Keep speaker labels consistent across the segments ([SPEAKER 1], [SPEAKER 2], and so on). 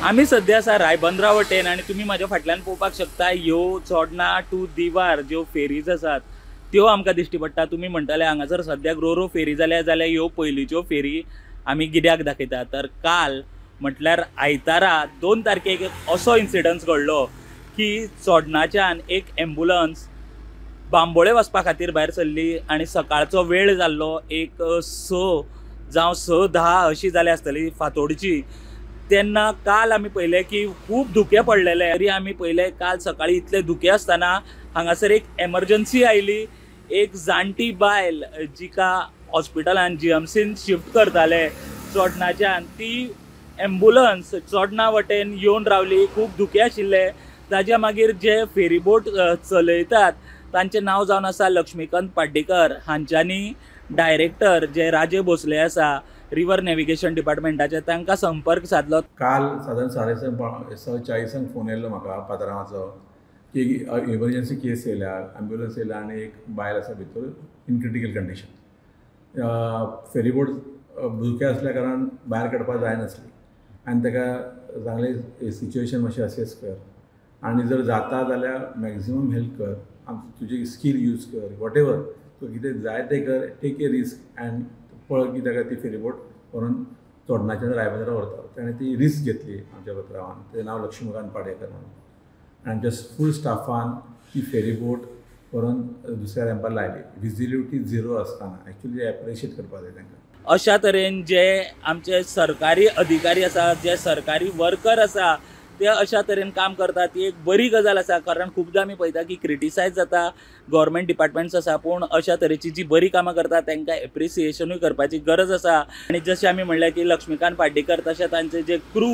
[SPEAKER 1] आमी सद्या आसा रायबंदरा वटेन आनी तुमी म्हाज्या फाटल्यान पळोवपाक शकता ह्यो चोडणा टू दिवार ज्यो फेरीज आसात त्यो आमकां दिश्टी पडटा. तुमी म्हणटले हांगासर सद्याक रोरो फेरी जाल्या जाल्यार ह्यो पयलींच्यो फेरी आमी कित्याक दाखयता, तर काल म्हटल्यार आयतारा 2 तारखेक असो इन्सिडंट्स घडलो की चोडणाच्यान एक एम्बुलन्स बांबोळे वचपा खातीर भायर सरली आनी सकाळचो वेळ जाल्लो एक 6 जावं 6:10 अशी जाली आसतली फांतोडची. तेन्ना काल आमी पळयलें की खूब धुकें पडलेलें, तरी आमी पळयलें काल सकाळी इतले धुकें आसतना हांगासर एक एमर्जन्सी आयली. एक जाणटी बायल जिका हॉस्पिटलान GMCन शिफ्ट करताले चोडणाच्यान, ती एम्बुलन्स चोडणा वटेन येवन रावली. खूब धुकें आशिल्लें. ताज्या मागीर जे फेरीबोट चलयतात तांचें नांव जावन आसा लक्ष्मीकांत पाड्डेकर, हांच्यांनी डायरेक्टर जे राजे भोसले आसा रिवर नॅविगेशन डिपार्टमेंटाचे तांकां संपर्क सादलो.
[SPEAKER 2] काल सादारण 6:40 फोन येयल्लो म्हाका पात्रांवाचो की इमर्जन्सी केस येयल्या, एम्बुलन्स येयल्या आनी एक बायल आसा भितर इन क्रिटिकल कंडिशन. फेरीबोट धुकें आसल्या कारणान भायर काडपाक जायनासली आनी ताका सांगलें सिच्युएशन मातशें असेस कर आनी जर जाता जाल्यार मॅक्झिमम हेल्प कर, तुजी स्कील यूज कर, what ever तूं कितें जाय तें कर, टेक ए रिस्क अँड पळय की ताका ती फेरीबोट व्हरून चोडणाच्यान रायबंदरा व्हरता. ताणें ती रिस्क घेतली आमच्या पत्रावान, तें नांव लक्ष्मीकांत पाडेकर म्हणून, आनी आमच्या फूल स्टाफान ती फेरीबोट व्हरून दुसऱ्या रॅम्पार लायली. विजिबिलिटी झिरो आसतना एक्चुली एप्रिशिएट करपाक जाय तांकां.
[SPEAKER 1] अशा तरेन जे आमचे सरकारी अधिकारी आसा, जे सरकारी वर्कर आसा ते अशा तरेन काम करतात, ती एक बरी गजाल आसा. कारण खुबदां आमी पळयता की क्रिटिसायज जाता गव्हर्मेंट डिपार्टमेंट्स आसा, पूण अशा तरेची जी बरी कामां करतात तांकां एप्रिसिएशनूय करपाची गरज आसा. आनी जशें आमी म्हणलें की लक्ष्मीकांत पाड्डेकर तशें तांचे जे क्रू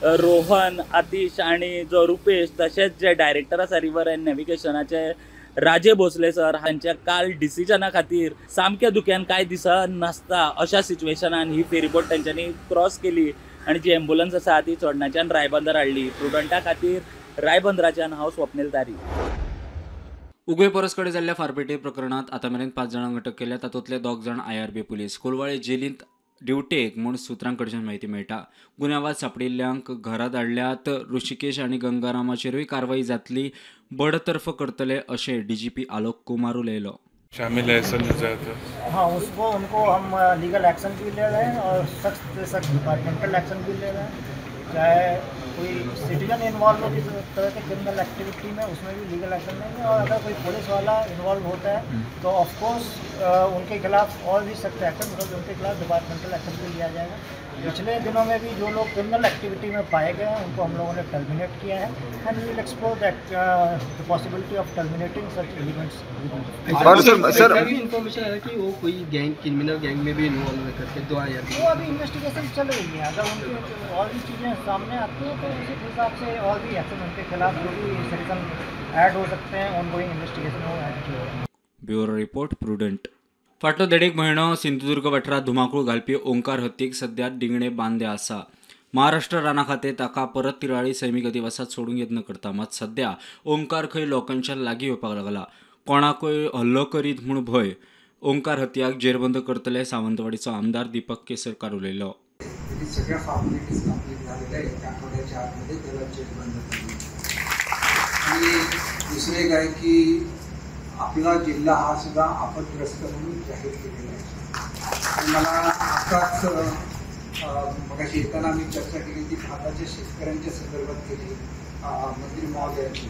[SPEAKER 1] रोहन, आतिश आनी जो रुपेश, तशेंच जे डायरेक्टर आसा रिवर अँड नॅविगेशनाचे राजे भोसले सर, हांच्या काल डिसिजना खातीर सामक्या धुक्यान कांय दिसनासता अशा सिच्युएशनान ही फेरीबोट तांच्यांनी क्रॉस केली आनी जी एम्बुलन्स आसा ती चोडणाच्यान रायबंदर हाडली. प्रुडंटा खातीर रायबंदराच्यान हांव स्वप्नील तारी.
[SPEAKER 3] उगवे परस कडेन जाल्ल्या फारपेटी प्रकरणांत आतां मेरेन 5 जाणांक अटक केल्या. तातूंतले 2 जाण IRB police. Colvale जेलींत ड्युटेक म्हूण सुत्रां कडच्यान म्हायती मेळटा. गुन्यांवात सांपडिल्ल्यांक घरा धाडल्यात. ऋषिकेश आनी गंगारामाचेरूय कारवाई जातली, बडतर्फ करतले अशें DGP Alok Kumar उलयलो.
[SPEAKER 4] शामिल है संजय,
[SPEAKER 5] हाँ उसको उनको हम लीगल एक्शन भी ले रहे हैं और सख्त से सख्त डिपार्टमेंटल एक्शन भी ले रहे हैं. चाहे कोई सिटीजन इन्वॉल्व हो किसी तरह के क्रिमिनल एक्टिविटी में, उसमें भी लीगल एक्शन लेंगे, और अगर कोई पुलिस वाला इन्वॉल्व होता है तो ऑफकोर्स उनके खिलाफ और भी सख्त एक्शन, मतलब उनके खिलाफ डिपार्टमेंटल एक्शन भी लिया जाएगा. पिछले दिनों में भी जो लोग क्रिमिनल एक्टिविटी में पाए गए हैं उनको हम लोगों ने टर्मिनेट किया है and we will explore that the possibility of terminating such elements.
[SPEAKER 6] Aur sir
[SPEAKER 7] अभी इन्फॉर्मेशन आया कि वो कोई गैंग, क्रिमिनल गैंग में भी इन्वॉल्व है करके, तो आया
[SPEAKER 5] वो अभी इन्वेस्टिगेशन चल रही है. अगर उनकी और भी चीज़ें सामने आती हैं तो उसी हिसाब से और भी एक्शन उनके खिलाफ जो भी सेक्शन ऐड हो सकते हैं ऑनगोइंग इन्वेस्टिगेशन वो ऐड किए जाएंगे.
[SPEAKER 3] Bureau report, Prudent. फाटलो 1.5 म्हयनो सिंधुदुर्ग वाठारांत धुमाकूळ घालपी ओंकार हत्तीक सद्या डिंगणे बांदे आसा. महाराष्ट्र राना खातें ताका परत तिराळी सैमीक अधिवासांत सोडूंक यत्न करता. मात सद्या ओंकार खंय लोकांच्या लागीं येवपाक लागला. कोणाकूय हल्लो करीत म्हूण भंय. ओंकार हत्याक जेरबंद करतले सावंतवाडीचो आमदार दीपक केसरकार उलयलो.
[SPEAKER 8] सगळ्या फॉर्मॅलिटीज कंप्लीट झालेल्या आहेत. आठवड्याच्या आतमध्ये त्याला जेरबंद करणार. आणि दुसरे काय की आपला जिल्हा हा सुद्धा आपदग्रस्त म्हणून जाहीर केलेला आहे. आणि मला आताच मगाशी येताना मी चर्चा केली ती भाताच्या शेतकऱ्यांच्या संदर्भात केली मंत्री महोदयांची.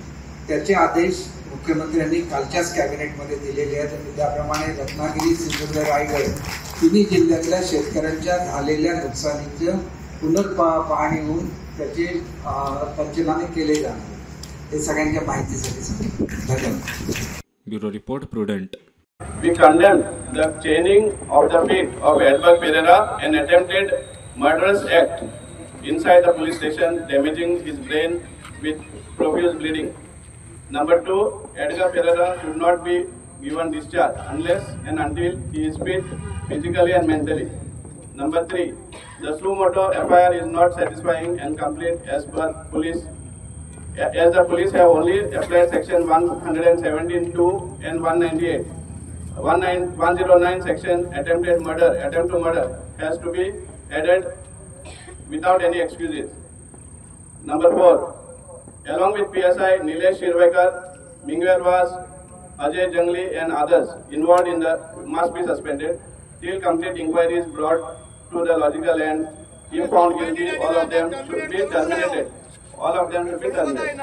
[SPEAKER 8] त्याचे आदेश मुख्यमंत्र्यांनी कालच्याच कॅबिनेटमध्ये दिलेले आहेत आणि त्याप्रमाणे रत्नागिरी, सिंधुदुर्ग, रायगड तिन्ही जिल्ह्यातल्या शेतकऱ्यांच्या झालेल्या नुकसानीचं पुनर्पाहणी होऊन त्याचे पंचनामे केले जाणार. हे सगळ्यांच्या माहितीसाठी सांगतो. धन्यवाद.
[SPEAKER 3] Bureau report, Prudent.
[SPEAKER 9] We condemn the chaining of the feet of Edward Pereira and attempted murderous act inside the police station, damaging his brain with profuse bleeding. Number 2, Edgar Pereira should not be given discharge unless and until he is fit physically and mentally. Number 3, the suo moto FIR is not satisfying and complete as per police, as the police have only applied section 117(2) and 198. 109 section attempted murder, attempt to murder has to be added without any excuses. Number 4, along with PSI Nilesh Shirvekar, Mingwel Vaz, Ajay Jangli and others involved in the must be suspended till complete inquiry is brought to the logical end. If found guilty, all of them should be terminated. All of them should be terminated.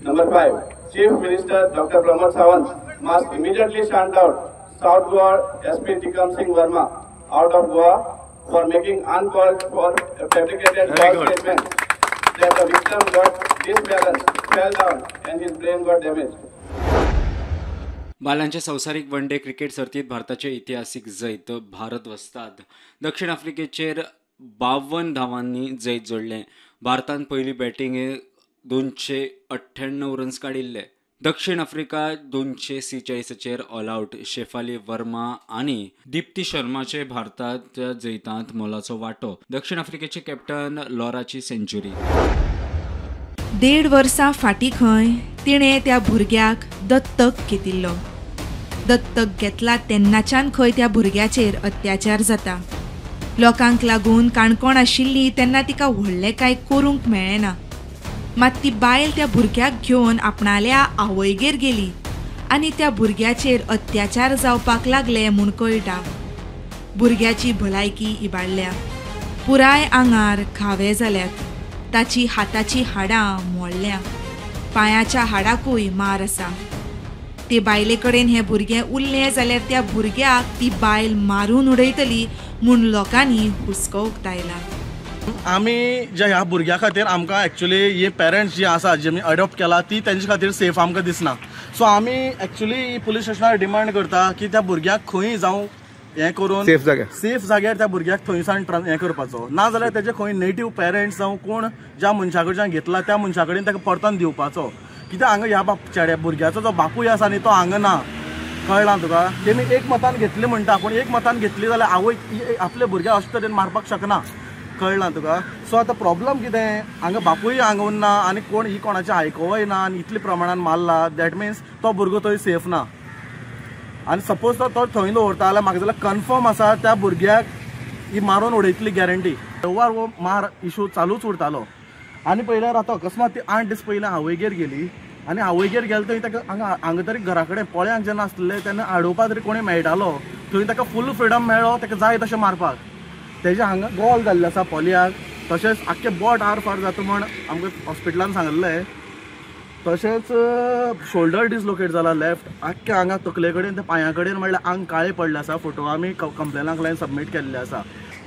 [SPEAKER 9] Number 5, Chief Minister Dr. Pramod Sawant must immediately shunt out South Goa SP Tikam Singh Verma out of Goa for making uncalled for fabricated false statement that the victim got disbalanced, fell down and his brain got damaged.
[SPEAKER 3] बालांच्या संवसारीक one day cricket सर्तीत भारताचे इतिहासीक जैत. भारत वस्ताद दक्षिण आफ्रिकेचेर 52 धावांनी जैत जोडलें. भारतान पयली बॅटिंग 298 रन्स काडिल्ले. दक्षिण Africa 246 all out. Shafali Verma आनी दीप्ती शर्माचे भारताच्या जैतांत मोलाचो वांटो. दक्षिण आफ्रिकेचे कॅप्टन लॉराची सेंच्युरी.
[SPEAKER 10] 1.5 वर्सां फाटीं खंय तिणें त्या भुरग्याक दत्तक घेतिल्लो. दत्तक घेतला तेन्नाच्यान खंय त्या भुरग्याचेर अत्याचार जाता. लोकांक लागून काणकोण आशिल्ली तेन्ना तिका व्हडलें कांय करूंक मेळ्ळें ना. मात ती बायल त्या भुरग्याक घेवन आपणाल्या आवयगेर गेली आनी त्या भुरग्याचेर अत्याचार जावपाक लागले म्हूण कळटा. भुरग्याची भलायकी इबाडल्या, पुराय आंगार घावे जाल्यात, ताची हाताची हाडां मोडल्या, पांयाच्या हाडाकूय मार आसा. ते बायले कडेन हें भुरगें उरलें जाल्यार त्या भुरग्याक ती बायल मारून उडयतली म्हूण लोकांनी हुस्को उक्तायला.
[SPEAKER 11] आमी ज्या ह्या भुरग्या खातीर आमकां एक्चुली हे पेरंट्स जी आसा जे आमी अडॉप्ट केला ती तेंचे खातीर सेफ आमकां दिसना. सो आमी एक्चुली पुलीस स्टेशनार डिमांड करता की त्या भुरग्याक खंय जावं हें करून सेफ जाग्यार त्या भुरग्याक थंयसान हें करपाचो, ना जाल्यार तेजे खंय नेटीव पेरंट्स जावं कोण ज्या मनशा कडच्यान घेतला त्या मनशा कडेन ताका परतून दिवपाचो. कित्याक हांगा ह्या चेड्या भुरग्याचो जो बापूय आसा न्ही तो हांगा ना, कळ्ळां तुका. तेमी एक मतान घेतली म्हणटा, पूण एक मतान घेतली जाल्यार आवय आपल्या भुरग्याक अशे तरेन मारपाक शकना, कळ्ळां तुका. सो आतां प्रॉब्लम कितें, हांगा बापूय हांगा उरना आनी कोण ही कोणाचें आयकोवय ना आनी इतले प्रमाणान मारला, that means तो भुरगो थंय सेफ ना. आनी सपोज तो थंय दवरता जाल्यार म्हाका जाल्यार कन्फर्म आसा त्या भुरग्याक ही मारून उडयतली गॅरंटी. वेव्हार हो मार इशू चालूच उरतालो. आनी पयल्यार आतां अकस्मात ती 8 दीस पयलीं आवयगेर गेली आनी आवयगेर गेले थंय ताका हांगा हांगा तरी घरा कडेन पोळ्यांक जेन्ना आसलें तेन्ना आडोवपा तरी कोणी मेळटालो, थंय ताका फूल फ्रिडम मेळ्ळो ताका जाय तशें मारपाक. तेजे हांगा गोल जाल्लें आसा पोलयाक, तशेंच आख्खें बोट आर फार जाता म्हण आमकां हॉस्पिटलान सांगिल्लें. तशेंच शोल्डर डिसलोकेट जाला लेफ्ट, आख्खें हांगा तकले कडेन ते पांया कडेन म्हणल्यार आंग काळें पडलें आसा. फोटो आमी कंप्लेनाक लायन सबमीट केल्ले आसा.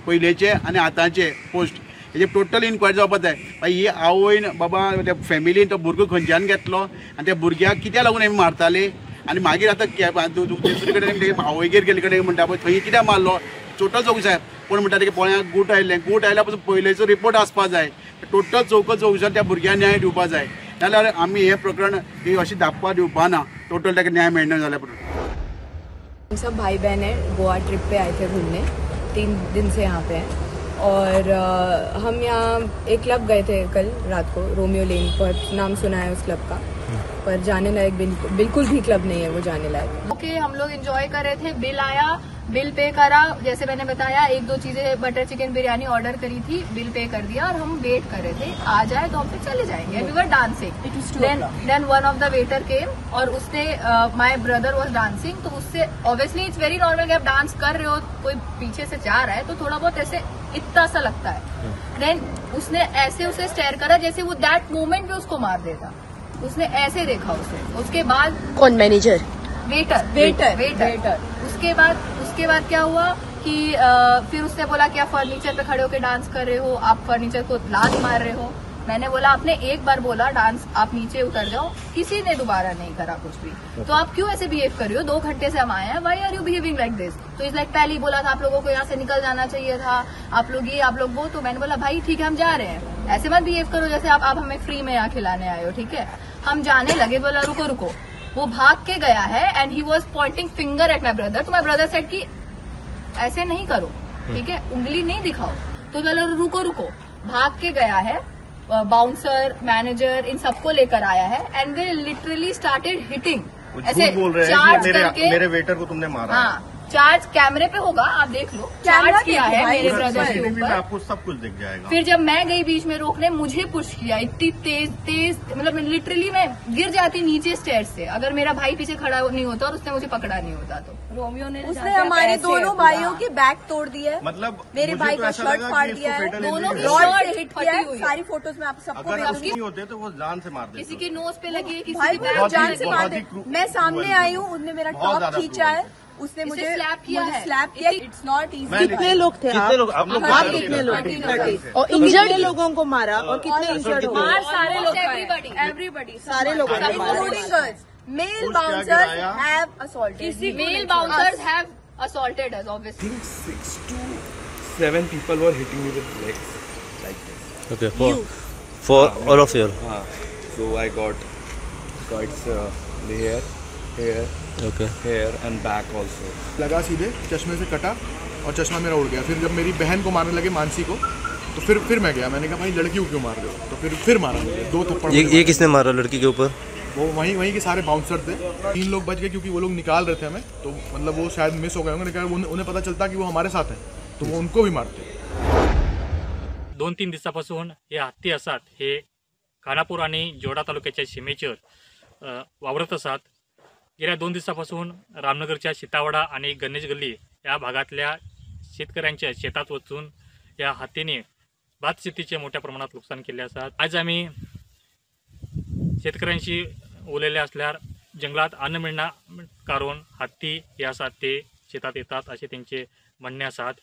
[SPEAKER 12] पयलेचे आनी आतांचे पोस्ट हेजे टोटल इन्क्वायरी जावपाक जाय. ही आवयन बाबा त्या फॅमिलीन तो भुरगो खंयच्यान घेतलो आनी त्या भुरग्याक कित्याक लागून आमी मारताले आनी मागीर आतां दुसरे कडेन आवयगेर गेल्ले कडेन म्हणटा पळय थंय कित्याक मारलो, टोटल चौकशी जाय. कोण म्हणटा ते पोळ्याक गूट आयिल्लें, गूट आयल्या पसून पयलेचो रिपोर्ट आसपा जाय. टोटल चौकशी जावन त्या भुरग्याक न्याय दिवपा जाय, नाजाल्यार आमी हें प्रकरण अशें धापपा दिवपा ना, टोटल ताका न्याय मेळना जाल्यार.
[SPEAKER 13] हम सब भाई बहन हैं, गोवा ट्रिप पे आए थे घूमने, 3 दिन से यहाँ पे हैं और हम यहाँ एक क्लब गए थे कल रात को, रोमियो लेन, बहुत नाम सुना है उस क्लब का, पर जाने लायक बिल्कुल भी क्लब नहीं है वो जाने लायक।
[SPEAKER 14] ओके, हम लोग एंजॉय कर रहे थे, बिल आया, बिल पे करा, जैसे मैंने बताया 1-2 चीजें बटर चिकन बिरयानी ऑर्डर करी थी, बिल पे कर दिया और हम वेट कर रहे थे आ जाए तो हम फिर चले जाएंगे। We were dancing, then one of the waiter came और उसने my brother was dancing, तो उससे ऑब्वियसली it's very normal कि आप डांस कर रहे हो, कोई पीछे से जा रहा है तो थोड़ा बहुत ऐसे इतना सा लगता है। Then उसने ऐसे उसे स्टेयर करा जैसे वो that moment में उसको मार देता, उसने ऐसे देखा उसे। उसके बाद
[SPEAKER 15] कौन मैनेजर,
[SPEAKER 14] वेटर वेटर वेटर। उसके बाद क्या हुआ कि फिर उसने बोला कि आप फर्नीचर पे खड़े होकर डांस कर रहे हो, आप फर्नीचर को लात मार रहे हो। मैंने बोला आपने एक बार बोला डांस, आप नीचे उतर जाओ, किसी ने दोबारा नहीं करा कुछ भी, तो आप क्यों ऐसे बिहेव कर रहे हो, 2 घंटे से हम आए हैं, why are you behaving like this. तो इस लाइक पहले ही बोला था आप लोगों को यहाँ से निकल जाना चाहिए था, आप लोग ये आप लोग वो। तो मैंने बोला भाई ठीक है हम जा रहे हैं, ऐसे मत बिहेव करो जैसे आप हमें फ्री में यहाँ खिलाने आए हो, ठीक है। हम जाने लगे, बोला रुको रुको, वो भाग के गया है and he was pointing finger at my brother. तो my brother said कि ऐसे नहीं करो, ठीक है, उंगली नहीं दिखाओ। तो बोला रुको रुको, भाग के गया है, बाउंसर मैनेजर इन सबको लेकर आया है and they literally started hitting, ऐसे
[SPEAKER 6] बोल रहे हैं
[SPEAKER 14] चार्ज
[SPEAKER 6] मेरे,
[SPEAKER 14] करके
[SPEAKER 6] मेरे वेटर को तुमने मारा।
[SPEAKER 14] हाँ, चार्ज कैमरे पे होगा, आप देख लो, चार्ज किया है मेरे ब्रदर के ऊपर।
[SPEAKER 12] आपको सब कुछ दिख जाएगा।
[SPEAKER 14] फिर जब मैं गई बीच में रोकने, मुझे पुश किया इतनी तेज तेज, मतलब लिटरली मैं गिर जाती नीचे स्टेयर से अगर मेरा भाई पीछे खड़ा नहीं होता और उसने मुझे पकड़ा नहीं होता तो।
[SPEAKER 13] रोमियो ने उसने हमारे दोनों भाइयों के बैग तोड़ दिया है,
[SPEAKER 12] मतलब
[SPEAKER 13] मेरे भाई का शर्ट फाड़ दिया है, दोनों की शर्ट हिट किया है। सारी फोटोज में आप सबको
[SPEAKER 12] होते तो वो जान से मार देते,
[SPEAKER 14] किसी की नोज पे लगी है, किसी की
[SPEAKER 13] जान से मार दे। मैं सामने आई हूँ, उसने मेरा टॉप खींचा है, उसने मुझे स्लैप किया है। It's not easy.
[SPEAKER 15] कितने लोग थे आप? आप कितने लोग थे और इंजर्ड लोगों को मारा और कितने इंजर्ड हो गए?
[SPEAKER 14] सारे लोग, एवरीबॉडी,
[SPEAKER 15] सारे लोगों को,
[SPEAKER 13] including girls. Male bouncers have assaulted.
[SPEAKER 14] Male bouncers have assaulted us obviously.
[SPEAKER 4] 6 to 7 people were hitting me with legs like this.
[SPEAKER 6] Okay, for all of you.
[SPEAKER 4] So I got cuts here, here, okay, here and back also.
[SPEAKER 16] लगा सीधे चश्मे से कटा और चश्मा मेरा उड़ गया। फिर जब Mary बहन को मारने लगे मानसी को, तो फिर मैं गया, मैंने कहा भाई लड़की को क्यों मार रहे हो, तो फिर मारा मुझे 2 थप्पड़।
[SPEAKER 6] ये किसने मारा लड़की के ऊपर?
[SPEAKER 16] वो वहीं के सारे बाउंसर थे। 3 लोग बच गए क्योंकि वो लोग निकाल रहे थे हमें, तो मतलब वो शायद मिस हो गए होंगे, लेकिन उन्हें पता चलता कि वो हमारे साथ हैं तो वो उनको भी मारते।
[SPEAKER 17] 2-3 दिवसापासून हे हत्ती आसात हे खानापूर आणि जोडा तालुक्याच्या सीमेचेर वावरत आसात। गेल्या 2 दिवसापासून रामनगरच्या सीतावाडा आणि गणेश गल्ली या भागातल्या शेतकऱ्यांच्या शेतात वचून या हत्तीने भात शेतीचे मोठ्या प्रमाणात नुकसान केले आसात। आज आम्ही शेतकऱ्यांशी उलयले असल्यार जंगलात अन्न मिळना कारण हत्ती हे आसात ते शेतात येतात असे त्यांचे म्हणणे आसात।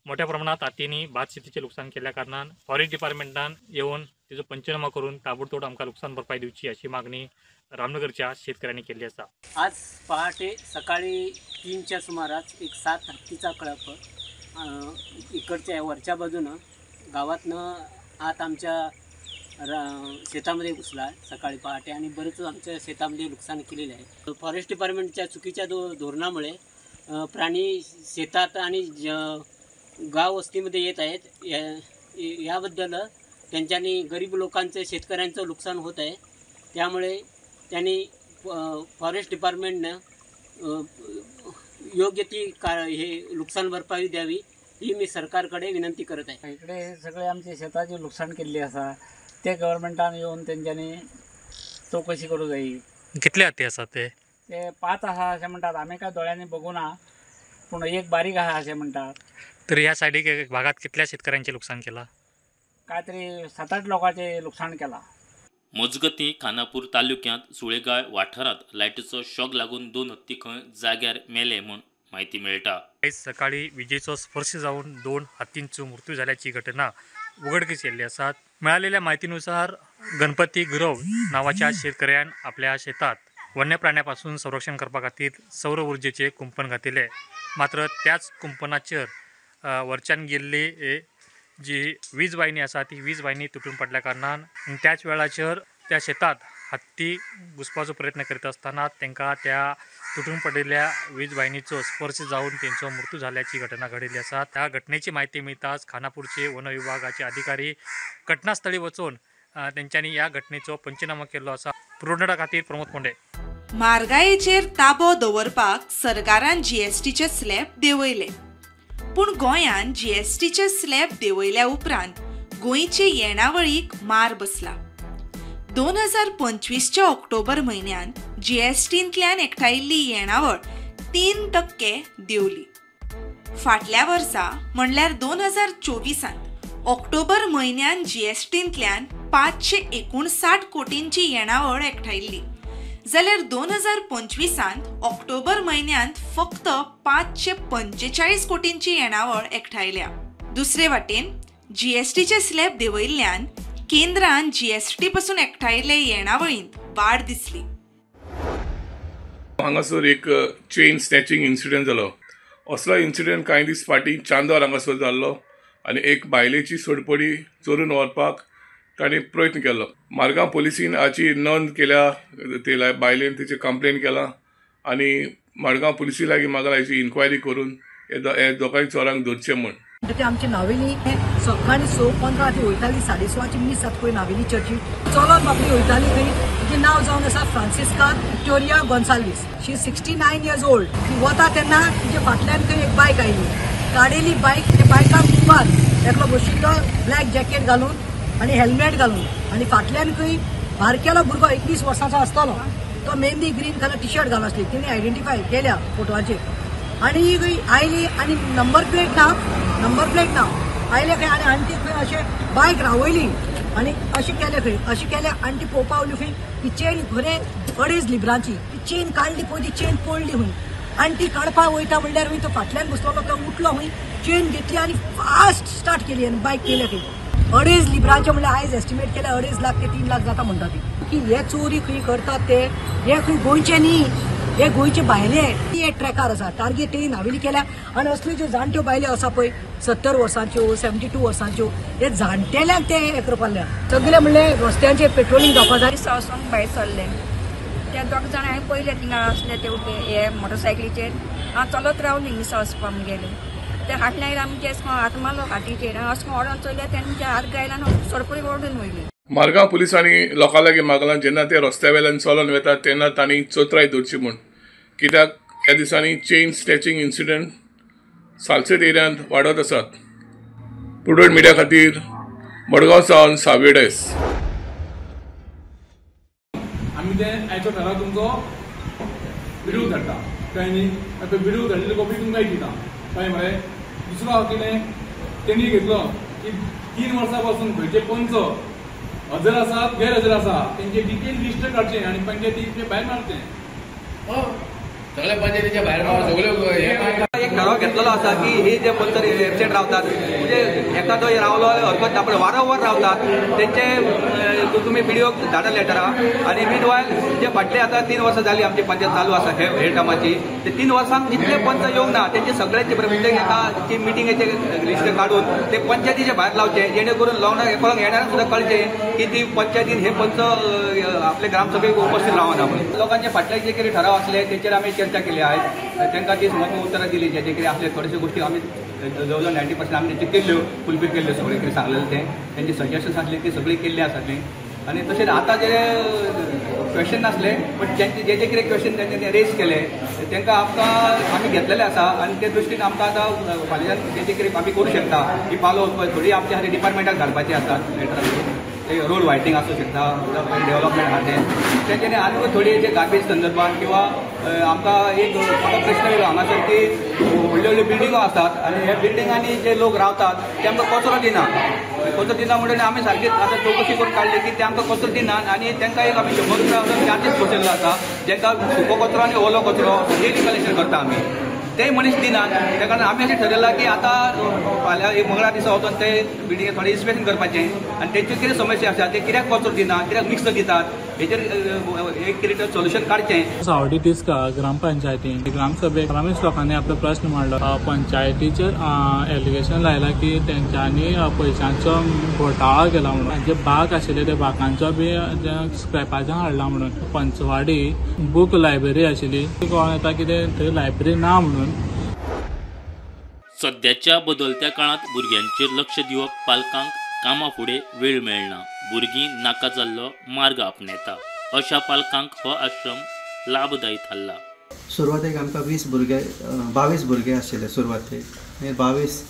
[SPEAKER 17] मोठ्या प्रमाणात हत्तींनी भात शेतीचे नुकसान केल्या कारणान फॉरेस्ट डिपार्टमेंटान येवन तेजो पंचनामा करून ताबडतोब आमकां नुकसान भरपाई दिवची अशी मागणी रामनगरच्या शेतकऱ्यांनी केल्ली आसा।
[SPEAKER 18] आज पहाटे सकाळी 3च्या सुमारास एक 7 हत्तीचा कळप इकडच्या वरच्या बाजूनं गावातनं आत आमच्या शेतामध्ये घुसला सकाळी पहाटे आणि बरेच आमच्या शेतामध्ये नुकसान केलेलं आहे। फॉरेस्ट डिपार्टमेंटच्या चुकीच्या धोरणामुळे प्राणी शेतात आणि गाव वस्तीमध्ये येत आहेत। याबद्दल त्यांच्यानी गरीब लोकांचे शेतकऱ्यांचं नुकसान होत आहे। त्यामुळे त्यांनी फॉरेस्ट डिपार्टमेंटनं योग्य ती हे नुकसान भरपाई द्यावी ही मी सरकारकडे विनंती करत आहे।
[SPEAKER 19] इकडे सगळे आमचे शेताचे नुकसान केल्ले आसा ते गव्हर्मेंटान येवन तेंच्यांनी चवकशी करूंक जायी।
[SPEAKER 17] कितले हत्ती आसात ते?
[SPEAKER 19] ते 5 आसा अशें म्हणटात, आमी काय दोळ्यांनी बघूं ना, पूण एक बारीक आसा अशें म्हणटात।
[SPEAKER 17] तर ह्या सायडीक भागात कितल्या शेतकऱ्यांचे नुकसान केलां?
[SPEAKER 19] काय तरी 7-8 लोकांचे नुकसान केलां।
[SPEAKER 20] मजगतीं खानापूर तालुक्यांत सुळेगाळ वाठारांत लायटीचो शॉक लागून 2 हत्ती खंय जाग्यार मेले म्हूण म्हायती मेळटा।
[SPEAKER 17] आयज सकाळी विजेचो स्पर्श जावन 2 हत्तींचो मृत्यू जाल्याची घटना उघडकीस येयल्ली आसा। मिळालेल्या माहितीनुसार गणपती गुरव नावाच्या शेतकऱ्यान आपल्या शेतात वन्य प्राण्यापासून संरक्षण करपा खातीर सौर ऊर्जेचे कुंपण घातिल्ले, मात्र त्याच कुंपणाचेर वरच्यान गेल्ली जी वीज वाहिनी आसा ती वीज वाहिनी तुटून पडल्या कारणान त्याच वेळाचेर त्या शेतात हत्ती घुसपाचो प्रयत्न करीत आसतना तांकां त्या तुटून पडिल्ल्या वीज वाहिनीचो स्पर्श जावन तेंचो मृत्यू जाल्ल्याची घटना घडिल्ली आसा। त्या घटनेची म्हायती मेळटाच खानापूरचे वन विभागाचे अधिकारी घटनास्थळी वचून तेंच्यांनी ह्या घटनेचो पंचनामा केल्लो आसा। प्रुडंटा खातीर प्रमोद कोंडे।
[SPEAKER 10] म्हारगायेचेर ताबो दवरपाक सरकारान जीएसटीचे स्लॅब देंवयले, पूण गोंयान जीएसटीचे स्लॅब देंवयल्या उपरांत गोंयचे येणावळीक मार बसला। 2025च्या ऑक्टोबर म्हयन्यांत जीएसटींतल्यान एकठांयिल्ली येणावळ 3% देंवली। फाटल्या वर्सा म्हणल्यार 2024 ऑक्टोबर म्हयन्यान जीएसटींतल्यान 559 कोटींची येणावळ एकठांयिल्ली, जाल्यार 2025 ऑक्टोबर म्हयन्यांत फक्त 545 कोटींची येणावळ एकठांयल्या। दुसरे वाटेन जीएसटीचे स्लॅब देंवयिल्ल्यान केंद्रान जीएसटी पासून एकठांयिल्ले येणावळींत वाड दिसली।
[SPEAKER 4] हांगासर एक चेन स्नॅचिंग इन्सिडंट जालो। असलो इन्सिडंट कांय दीस फाटीं चांदोर हांगासर जाल्लो आनी एक बायलेची सोडपडी चोरून व्हरपाक ताणें प्रयत्न केलो। मारगांव पुलिसीन हाची नोंद केल्या, ते बायलेन तिचे कंप्लेन केला आनी मडगांव पुलिसी लागीं मागला हाची इन्क्वायरी करून हे दोगांय चोरांक धरचें म्हूण।
[SPEAKER 21] ते आमची नावेली सकाळी 6:15 ती वयताली, 6:30 मीस जाता पळय नावेली चर्ची चलोन बाबडी वयताली थंय. तिचें नांव जावन आसा Francisca Victoria Gonsalves. She 69 years old. ती वता तेन्ना तिचे फाटल्यान खंय एक बायक आयली, काडयली बायक, त्या बायकाक मुखार एकलो बशिल्लो ब्लॅक जॅकेट घालून आनी हेल्मेट घालून, आनी फाटल्यान खंय बारकेलो भुरगो 21 वर्सांचो आसतलो, तो mehndi green colour T shirt घालून आसली. तिणें आयडेंटिफाय केल्या फोटवाचेर. आनी खंय आयली आनी नंबर प्लेट ना आयले खंय, आनी आनी ती खंय अशें बायक रावयली आनी अशें केलें खंय, अशें केलें आनी ती पळोवपा वयली खंय ती चेन खरें 2.5 लिब्रांची ती चेन काडली पळय, ती चेन पडली खंय. आनी ती काडपाक वयता म्हणल्यार खंय तो फाटल्यान बसलेलो तो उठलो खंय, चेन घेतली आनी फास्ट स्टार्ट केली आनी बायक केल्या खंय. 2.5 लिब्रांचे म्हणल्यार आयज एस्टिमेट केल्या 2.5 लाख ते 3 लाख जाता म्हणटा ती. की हे चोरी खंय करतात ते, हे खंय गोंयचे न्ही, हे गोंयचे भायले. हे ट्रॅकार आसा टार्गेट तेणी नावेली केल्या. आनी असल्यो ज्यो जाणट्यो बायल्यो आसा पळय 70 वर्सांच्यो 72 वर्सांच्यो, हे जाणटेल्यांक ते हे करपाक. सगळे म्हणल्यार रस्त्यांचेर पेट्रोलिंग जावपा जाय.
[SPEAKER 22] सवसंग भायर सरले ते दोग जाण हांवें पयले थिंगा आसले ते उबे हे मोटरसायकलीचेर. हांव चलत रावली मिसा वचपा मुगेले. ते फाटल्यान आमचे अशें हात मारलो हातीचेर, हांव अशें ओडून चोयलें तेन्ना आमचे हात गायला आनी सरपळी ओडून वयली.
[SPEAKER 4] मारगांव पुलिसांनी लोकां लागीं मागलां जेन्ना ते रस्त्या वेल्यान चलोन वेतात तेन्ना तांणी चतुराय दवरची म्हूण, कित्याक ह्या दिसांनी चेन स्नॅचिंग इन्सिडंट सालसेट एरियांत वाडत आसात. प्रुडंट मिडिया खातीर मडगांव सावन सावय डेस.
[SPEAKER 23] आमी ते आयचो ठराव तुमचो विडिओ धाडटा, कळ्ळें न्ही? आतां विडिओ धाडलेली कॉपी तुमकां दिता, कळ्ळें मरे? दुसरो हांव कितें तेणी घेतलो की 3 वर्सां पासून खंयचे पंच हजर आसात गैरहजर आसा तेंचे डिटेल लिस्ट काडचें आनी पंचायतीचे भायर मारचें.
[SPEAKER 24] सगळे पंचायतीच्या भायर सगळे एक ठराव घेतलेलो आसा की हे जे पंच एबसेंट रावतात, म्हणजे एखादो रावलो हरकत ना, पण वारंवार रावतात तेंचे तुमी बिडिओक धाडा लेटरां. आनी मीन वायल जे फाटले आतां 3 वर्सां जाली आमची पंचायत चालू आसा हे टर्माची, ते 3 वर्सांक जितले पंच येवंक ना तेंचे सगळ्यांचे प्रत्येक एका मिटिंगेचे लिस्ट काडून ते पंचायतीचे भायर लावचे, जेणे करून लोकांक कोणाक येणाऱ्यांक सुद्दां कळचें की ती पंचायतीन हे पंच आपले ग्रामसभेक उपस्थित रावना म्हणून. लोकांचे फाटले जे कितें ठराव आसले तेचेर आमी चर्चा केली आहे, तांकां ती समज उतरां दिली, जे कितें आसले थोडेश्यो गोश्टी आमी जवळ जवळ 90% आमी तेंच्यो केल्ल्यो, फुलफील केल्ल्यो, सगळें कितें सांगलेलें तें तेंचे सजेशन्स आसले ते सगळीं केल्ले आसा थंय. आनी तशेंच आतां जे क्वेश्चन नासले पण तेंचे जे जे कितें क्वेश्चन तेंच्यांनी रेज केले तांकां आमकां आमी घेतलेले आसा आनी ते दृश्टीन आमकां आतां फाल्यांच्यान जे जे कितें आमी करूं शकता ही पावलां थोडी आमच्या खातीर डिपार्टमेंटाक धाडपाची आसात लेटरां, ते रोड व्हायटींग आसूं शकता, डेव्हलपमेंट आहा तें तेंच्यांनी आनी थोडी जे गार्बेज संदर्भात किंवा आमकां एक मोठो प्रश्न येयलो हांगासर की व्हडल्यो व्हडल्यो बिल्डिंगो आसात आनी ह्या बिल्डिंगांनी जे लोक रावतात ते आमकां कचरो दिना, कचरो दिना म्हणून आमी सारकी आतां चवकशी करून काडली की ते आमकां कचरो दिनात आनी तांकां एक आमी 100 रुपया चार्जीस बसयल्लो आसा, जांकां सुको कचरो आनी ओलो कचरो डेली कलेक्शन करता आमी, ते मनीस दिनात. त्या कारणान आमी अशें ठरयलां की आतां फाल्यां एक मंगळार दिसा वचून ते बिल्डिंगे थोडें इन्स्पेक्शन करपाचें आनी तेंच्यो कितें समस्या आसा ते कित्याक कचरो दिना, कित्याक मिक्स दितात, हेचेर एक कितें सोल्युशन काडचें.
[SPEAKER 25] सावडी तिस्का ग्रामपंचायतीन ग्रामसभेक ग्रामीण लोकांनी आपलो प्रश्न मांडलो. पंचायतीचेर एलिगेशन लायला की तेंच्यांनी पयशांचो घोटाळो केला म्हणून, जे बाग आशिल्ले ते बागांचो बी स्क्रॅपाचें हाडला म्हणून. पंचवाडी बूक लायब्ररी आशिल्ली, कळोन येता की थंय लायब्ररी ना म्हणून.
[SPEAKER 20] सद्याच्या बदलत्या काळांत भुरग्यांचेर लक्ष दिवप पालकांक कामा फुडें वेळ मेळना, भुरगीं नाका जाल्लो मार्ग आपणायता. अशा पालकांक हो आश्रम लाभदायी थारला.
[SPEAKER 26] सुरवातेक आमकां 20 भुरगे 22 भुरगे आशिल्ले सुरवातेक. मागीर 22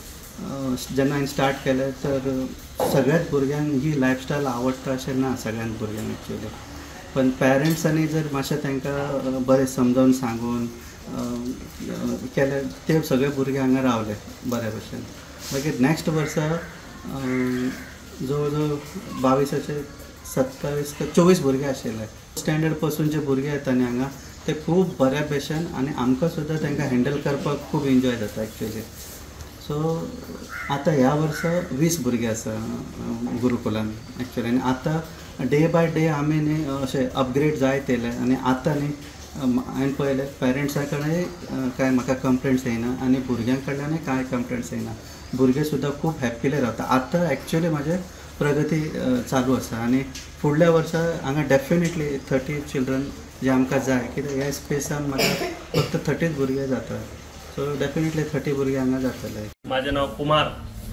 [SPEAKER 26] जेन्ना हांवें स्टार्ट केलें तर सगळ्याच भुरग्यांक ही लायफस्टायल आवडटा अशें ना सगळ्यांत भुरग्यांक एक्चुअली, पण पेरंट्सांनी जर मातशें तांकां बरें समजावन सांगून केलें ते सगळे भुरगे हांगा रावले बऱ्या भशेन. मागीर नॅक्स्ट वर्सा जवळ जवळ 22 27 24 भुरगे आशिल्ले. स्टँडर्ड पासून जे भुरगे येता न्ही हांगा ते खूब बऱ्या भशेन आनी आमकां सुद्दां तांकां हँडल करपाक खूब एन्जॉय जाता एक्चुअली. सो आतां ह्या वर्सा 20 भुरगे आसा गुरुकुलान एक्चुअली. आनी आतां डे बाय डे आमी न्ही अशें अपग्रेड जायत येयले आनी आतां न्ही हांवें पळयलें पेरंट्सां कडल्यान कांय म्हाका कंप्लेंट्स येयना आनी भुरग्यां कडल्यानय कांय कंप्लेंट्स येयना. भुरगे सुद्दां खूब हॅप्पीली रावता. आतां एक्चुअली म्हाजें प्रगती चालू आसा आनी फुडल्या वर्सा हांगा डेफिनेटली 30 चिल्ड्रन जे आमकां जाय, कित्याक ह्या स्पेसान म्हाका फक्त 30 भुरगे जाता. सो डेफिनेटली 30 भुरगे हांगा जातले.
[SPEAKER 1] माझे नाव कुमार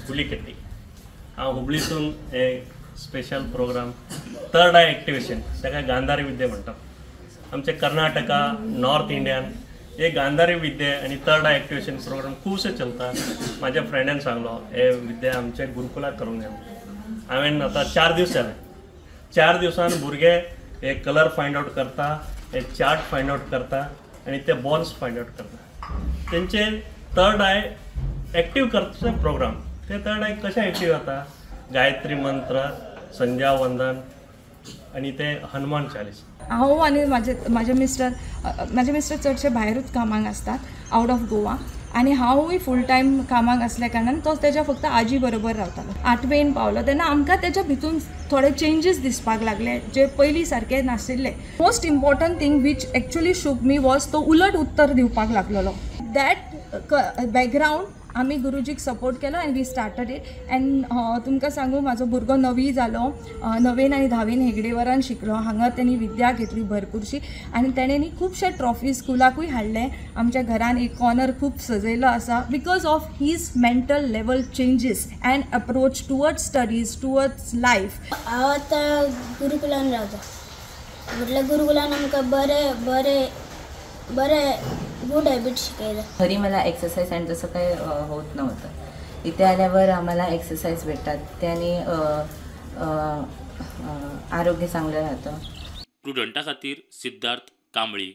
[SPEAKER 1] हुलीकट्टी. हांव हुबळीसून हे special program third eye activation ताका गांधारी विद्या म्हणटा. आमचे कर्नाटका नॉर्थ इंडियान हे गांधारी विद्या आनी थर्ड I activation programme खुबशे चलता. म्हाज्या फ्रेंडान सांगलो हे विद्या आमच्या गुरुकुलाक करूंक जाय. हांवें आतां 4 दीस जाले. 4 दिवसान भुरगे हे कलर फायंड आवट करता, हे चार्ट फायंड आवट करता आनी ते बॉल्स फायंड आवट करता. तेंचे थर्ड I active करचे प्रोग्राम. ते थर्ड I कशें एक्टीव जाता? गायत्री मंत्र, संध्या वंदन आनी ते हनुमान चालीस.
[SPEAKER 2] हांव आनी म्हाजे मिस्टर चडशे भायरूच कामाक आसतात, आवट ऑफ गोवा, आनी हांवूय फूल टायम कामाक आसल्या कारणान तो तेज्या फक्त आजी बरोबर रावतालो. 8वेन पावलो तेन्ना आमकां तेज्या भितून थोडे चेंजीस दिसपाक लागले जे पयलीं सारके नाशिल्ले. Most important thing which actually shook me was तो उलट उत्तर दिवपाक लागलेलो. That background आमी गुरुजीक सपोर्ट केलो आनी we started it. And तुमकां सांगू, म्हाजो भुरगो नवी जालो, 9वेन आनी 10वेन हेगडेवरान शिकलो. हांगा तेणी विद्या घेतली भरपूरशी आनी तेणें न्ही खुबशे ट्रॉफी स्कुलाकूय हाडले. आमच्या घरान एक कॉर्नर खूब सजयलो आसा because of his mental level changes and approach towards studies, towards life.
[SPEAKER 5] हांव आतां गुरुकुलान रावता. म्हटल्यार गुरुकुलान आमकां बरें बरें बरें गुड हॅबिट शिकयला.
[SPEAKER 7] घरी मला एक्सरसाइज आणि तसं काही होत नव्हतं. इथे आल्यावर आम्हाला एक्सरसाइज भेटतात, त्याने आरोग्य चांगलं राहतं.
[SPEAKER 20] प्रुडंटा खातीर सिद्धार्थ कांबळी.